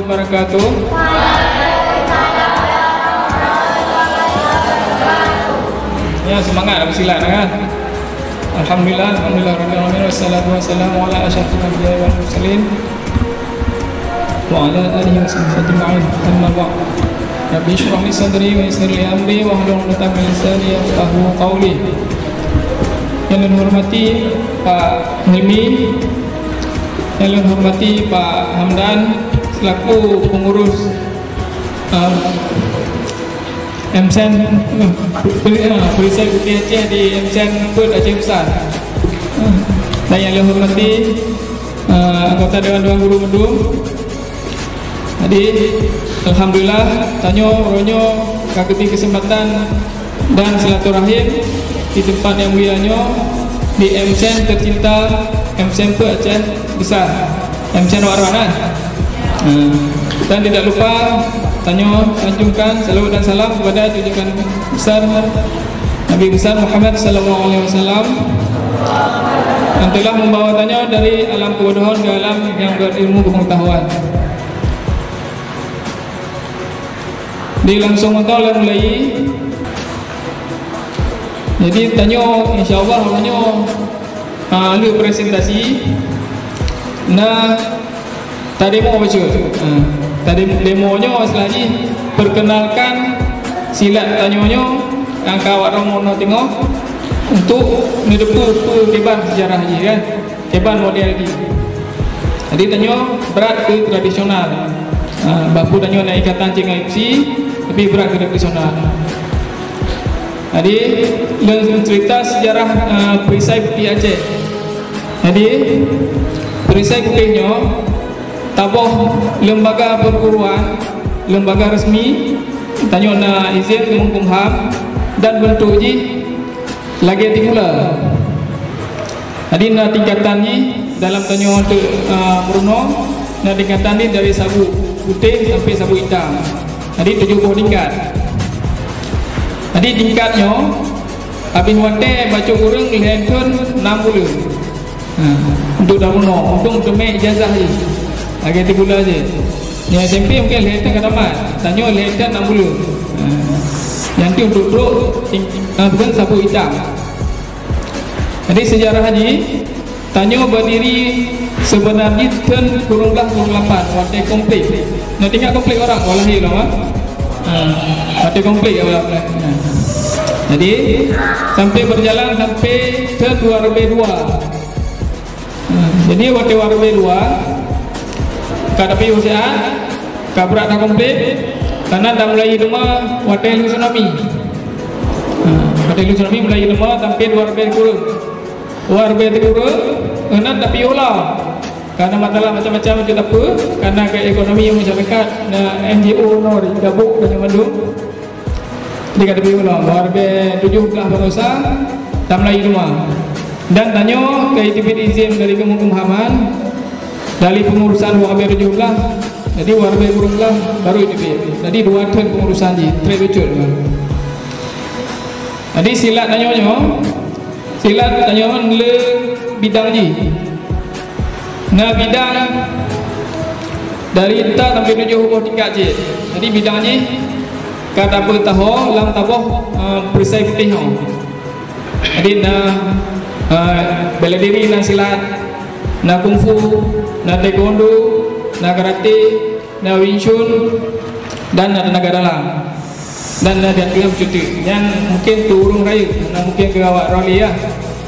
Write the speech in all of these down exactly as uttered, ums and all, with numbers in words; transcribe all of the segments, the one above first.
Wabarakatuh. Ya, semangat, bersilat, kan? Alhamdulillah, alhamdulillah rabbil alamin, wassalatu wassalamu ala asyrafil anbiya'i wal mursalin wa ala alihi wa sahbihi ajma'in. Amma ba'd. Rabbi shrah li sadri wa yassir li amri wahlul 'uqdatam min lisani yafqahu qawli. Yang saya hormati Pak Hilmi, yang saya hormati Pak Hamdan selaku pengurus, um, M S E N, uh, peri-, uh, Perisai Putih Aceh di M S E N Perth Aceh Besar. Uh, dan yang saya hormati, uh, anggota Dewan Dewan Guru Mendung. Jadi, alhamdulillah, tanyoe uroe nyoe ka geubri keuseumpatan dan silaturahim di teumpat nyang mulia nyoe, di M S E N tercinta, M S E N Perth Aceh Besar, M S E N Wak Ron, kan? Hmm. Dan tidak lupa, tanyoe sanjungkan salawat dan salam kepada junjungan besar Nabi besar Muhammad sallallahu alaihi wasallam, yang telah membawa tanyoe dari alam kebodohan ke alam yang berilmu kepengetahuan. Di langsung mantong lôn mulai. Jadi tanyoe, insya Allah, tanyoe, ah, lheueh presentasi, na tademo bacut. Ah, tademo, demo nyoe istilah jih perkenalkan silat tanyoe nyoe nyang ka awak droe meunoe teungoh untuk neuteupeue peue kiban sejarah jih, kan. Kiban model jih. Jadi tanyoe brat keu tradisional. Ha, walaupun tanyoe na ikatan cit ngon M C, tapi brat keu tradisional. Jadi, lôn cerita sejarah, eh, Perisai Putih Aceh. Jadi, Perisai Putih nyoe taboh lembaga perguruan, lembaga resmi, tanyoe na izin Kemenkumham dan bentuk jih lagèe tikular. Jadi na tingkatan jih dalam tanyoe teuk, a, meurunoe, na tingkatan jih dari sabuk putéh sampai sabuk itam. Jadi tujoh boh tingkat. Jadi tingkat nyoe, abéh watèe bacut ureueng lhèe thôn nam buleuen. Ha, untuk damuno, untuk teumè ijazah jih. Lagèe tikular jih. Nyang S M P mungken lhèe thôn ka tamat, tanyoe lhèe thôn nam buleuen. Ha. Nyan pih untuk trok ting-, ah, bukan sabuk itam. Jadi sejarah jih, tanyoe berdiri sebenar jih thôn kureueng blah kureueng lapan, watèe konflik. Nyoe tingkat konflik barang, wah lahé lom, ha. Ha, watèe konflik, ya, wah lahé. Ha. Jadi sampai berjalan sampai thôn dua ribèe dua. Ha, jadi watèe dua ribèe dua, ka tapi usaha, ka brat dah konflik, karena dah mulai teuma watèe lheueh tsunami. Ha, watèe lheueh tsunami mulai teuma sampai dua ribèe kureueng. Dua ribèe kureueng, keunan tapi ula. Karena masalah macam-macam macam apa, karena ke ekonomi masyarakat, na N G O nyoe gabuk banyak mandum. Jadi ka teubiet ulang, dua ribèe tujoh blah baroesa, tamlai teuma. Dan tanyoe ka iteubiet izin dari Kemenkumhaman, dari pengurusan dua ribèe tujoh blah, jadi dua ribèe kureueng blah baru iteubiet. Jadi dua thôn pengurusan jih, trép bacut. Jadi silat tanyoe nyoe, silat tanyoe le bidang jih. Na bidang dari ta sampai tujoh boh tingkat cit. Jadi bidang jih ka tapeutaho lam taboh, eh, perisai putéh nyoe. Jadi na, eh, bela diri, na silat, na kungfu, na taekwondo, na karate, na Wing Chun, dan na tenaga dalam. Dan na dan juga cuti. Nyan mungkin tu ureueng rayeuk, na mungkin keu awak droe lé, ya.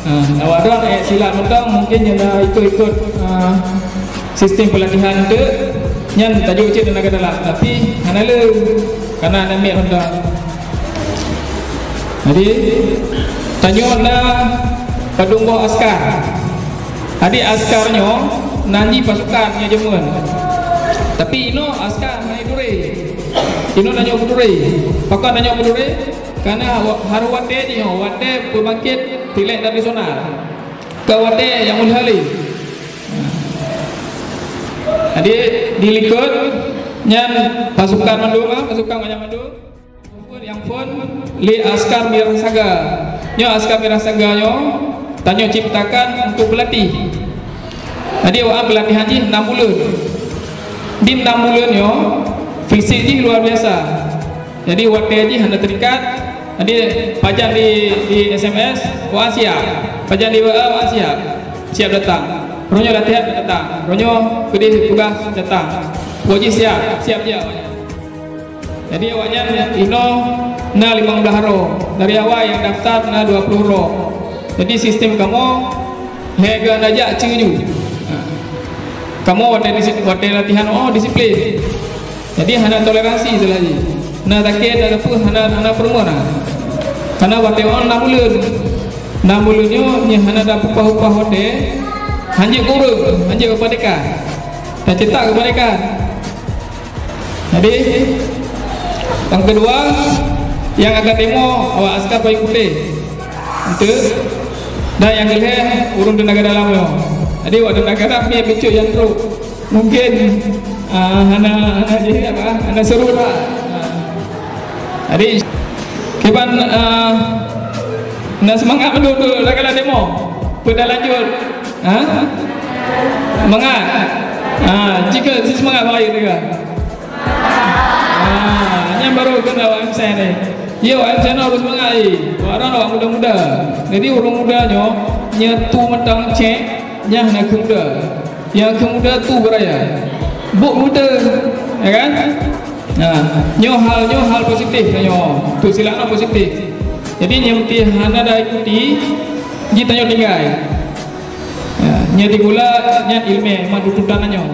Ha, awak droe, eh, silat mantong mungkin nyan na ikut-ikut, ah, sistem pelatihan tu, nyan tajok cit tenaga dalam. Tapi hana le, karena na miet mantong. Jadi tanyoe na padum boh askar. Jadi askar nyoe nan jih pasukan nyang jameun. Tapi inoe askar hana durée. Inoe tanyoe beudurée. Pakon tanyoe beudurée? Karena wa-, hareuh watée jih nyoe, watée peubangkét tilék tradisional. Ka watée nyang mulia lé. Jadi di likot nyan pasukan mandum, ah, pasukan banyak mandum. Nyang phôn lé askar Mirah Saga. Nyoe askar Mirah Saga nyoe tanyoe ciptakan untuk peulatéh. Jadi awak peulatihan jih nam buleuen. Di enam buleuen nyoe, fisik jih luar biasa. Jadi watèe jih hana terikat. Jadi pajan di, di S M S, wak siap. Pajan di W A, wak siap. Siap datang. Roh nyoe latihan, datang. Roh nyoe keudeh tugas, datang. Wak jih siap, siap jih awaknyan. Jadi awaknyan inoe na limong blaih droe. Dari awai nyang daftar na dua ploh droe. Jadi sistem kamoe, lhèe geuh na jak cue ju. Kamoe watèe disi-, watèe latihan, oh, disiplin. Jadi hana toleransi istilah jih. Na sakét, na sapeue, hana, hana peurumoh na. Karena watèe awai nam buleuen. Nam buleuen nyoe, nyoe hana tapeupah-upah watèe, hanjeuet keu ureueng, hanjeuet keu pandekan. Tacetak keu pandekan. Jadi, nyang keudua, nyang akan demo, awak askar payong putéh. Enteuk. Dan nyang keulhèe, ureueng teunaga dalam nyoe. Jadi, awak teunaga dalam ni picok nyang trok. Mungkin, ah, hana, hana jadi apa? Hana seru lah. Ah. Jadi, kiban, ah, na seumangat beutôi untuk teunaga dalam demo. Peue talanjut? Ha? Mangat? Ha, jika si seumangat bang ayeuet teuga. Ha, nyan baru keuneuk awak M C ni. Ya, awak M C nyoe harus seumangat, eh. Awak droen awak muda-muda. Jadi, ureueng muda nyoe, nyoe tu mantong cek, nyan hana keu muda. Nyang keu muda tu beuraya. Bôh muda, ya kan? Nah, nyoe hal, nyoe hal positif nyoe. Tu silap nyoe positif. Jadi, nyang meusti hana taikuti, jih tanyoe tinggai. Ya, nyang digula nyan ileumèe, mat tuntutan nyoe.